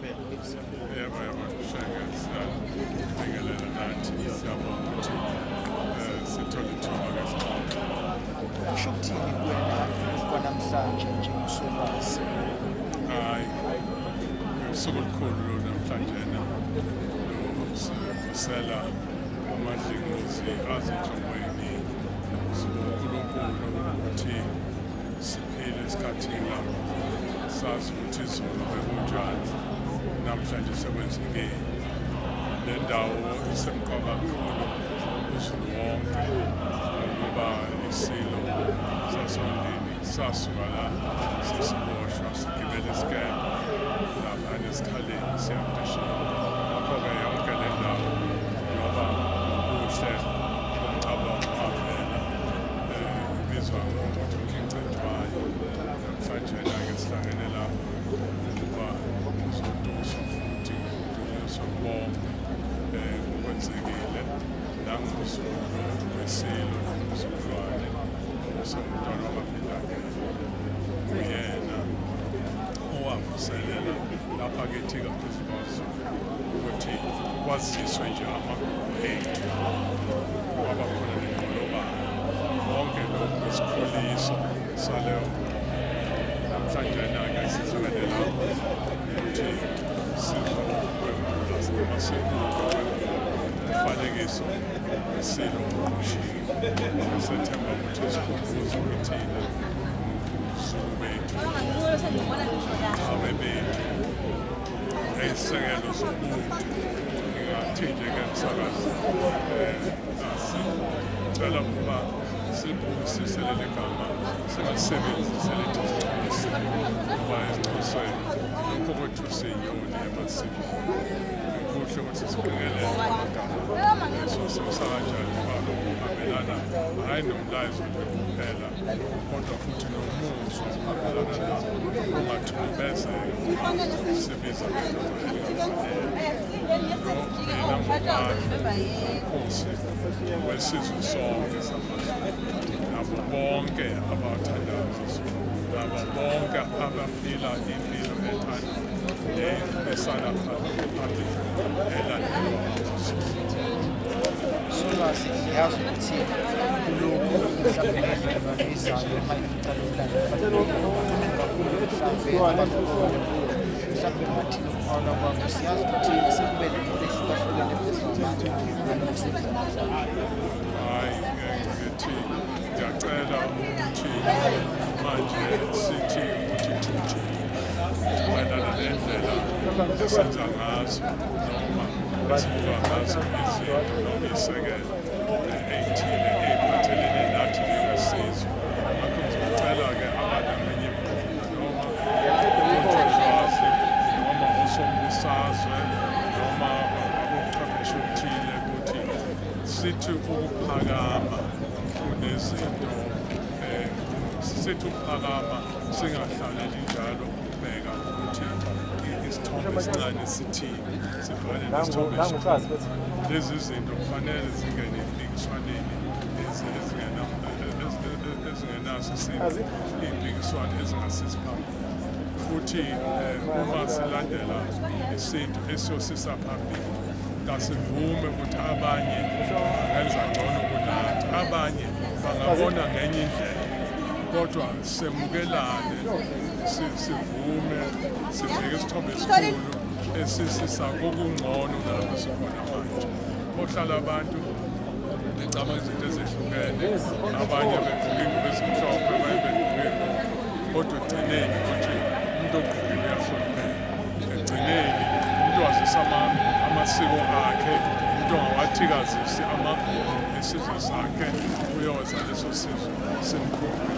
Yebo, yebo, Shenge, siyabingelela nathi, siyabonga ukuthi sithole ithuba ke sixoxe. Kusho ukuthini kuwena kwanamhlanje njengosolwazi? Hayi, usuku olukhulu lo namhlanje na lo sivusela amadlingozi azinhlobo ey'ningi. Sibonga uNkulunkulu ukuthi siphile esikhathini lapho sazi ukuthi izolo bekunjani, namhlanje sekwenzekeni. Le ndawo isemqoka kakhulu kuZulu wonke ngokuba isilo sasondini sasuka la sesiboshwa sigibela isikebhe lapha esikhaleni siya phesheya. Ngakho-ke yonke le ndawo ngoba ubuhle bomcabango wavela ibizwa ngokuthi uKing Cetshwayo. Namhlanje-ke sihlangene lapha ukuba kuzotuswa futhi kudunyiswe kubongwe okwenzekile nangomzukulu wesilo nomzukulwane osengumntwana wakwaPhindangene. Uyena owavuselela lapha kithi phezu kwaZulu ukuthi kwaziswe nje amagugu ethu, kwaba khona nenqolobane. Konke lokhu isikhuliso saleyo ngoma. Namhlanje-ke sihlangene lapha ukuthi sizokwembula noma sibuke umfanekiso wesilo oqoshiwe. Sethemba ukuthi isikhumbuzo kithina ngobuZulu bethu, ubuqhawe bethu, ney'sekelo zobuntu. Ngingathi nje-ke msakazi, asicela ukuba silibukisise leli gama, singalisebenzisi elithi isiXhosa, ngoba esiXhoseni lokho kwethusa iy'nyoni emasimini. Kuhle ukuthi siqikelele amagama esiwasebenzisa kanjani, ngoba lokhu kuhambelana hhayi nomlayezo nje kuphela kodwa futhi nomuzwa ohambelana nawo ungathunubezeka uma sibiza ngegama elingafanele. Lo mina ngokwami umkhosi wesizwe sonke samaZulu, nabo bonke abathandayo amaZulu, nabo bonke abaphila impilo ethanda nesala phambili elandelwa amaZulu. Solwazi, ngiyazi ukuthi kulokhu mhlawumbe nezizukulwane ezayo uma ifica lo mlando kufanele kukhulunywe kakhulu, mhlawumbe abazokhona kuyo, mhlawumbe kungathini ukuphawula kwakho? Siyazi ukuthi sekube nemibono ehlukahlukene evezwa abantu ngalo msebenzi wanamhlanje. Hhayi, ngithi ngiyacela ukuthi manje sithi ukuthi thuthu mayelana nendlela esenza ngazo noma esibuka ngazo izinto noma iy'sekelo ey'thile ey'phathelene nathi njengesizwe. Ngakho ngizocela-ke abanamenye imiqondo noma onjulwazi noma osombusazwe noma abochwepheshe okuthile ukuthi sithi ukuphakama kunezinto, sithi ukuphakama, singahlaleli njalo ukubheka ukuthi isithombe esincane sithini, sibhekane nesithombe esikhulu. Lezi zinto kufanele zingene empikiswaneni ezingenaso isimo, iy'mpikiswano ezingasizi phambili. Futhi uma silandela isintu esiyosisa phambili, kasivume ukuthi abanye bangenza ngcono kunathi, abanye bangabona ngenye indlela, kodwa semukelane, sivume, sibheke isithombe esikhulu esisisa kokungcono nalapho sikhona manje. Kohlala abantu becabanga izinto ezehlukene, abanye begqoke iy'ngubo ezimhlophe, abanye begqoke iy'bomvu, kodwa ekugcineni ukuthi umuntu ogqokile uyahlonipheka. Ekugcineni umuntu wazisa amasiko akhe, umuntu ongawathikazisi amagugu esizwe sakhe uyoza leso sizwe simkhumbule.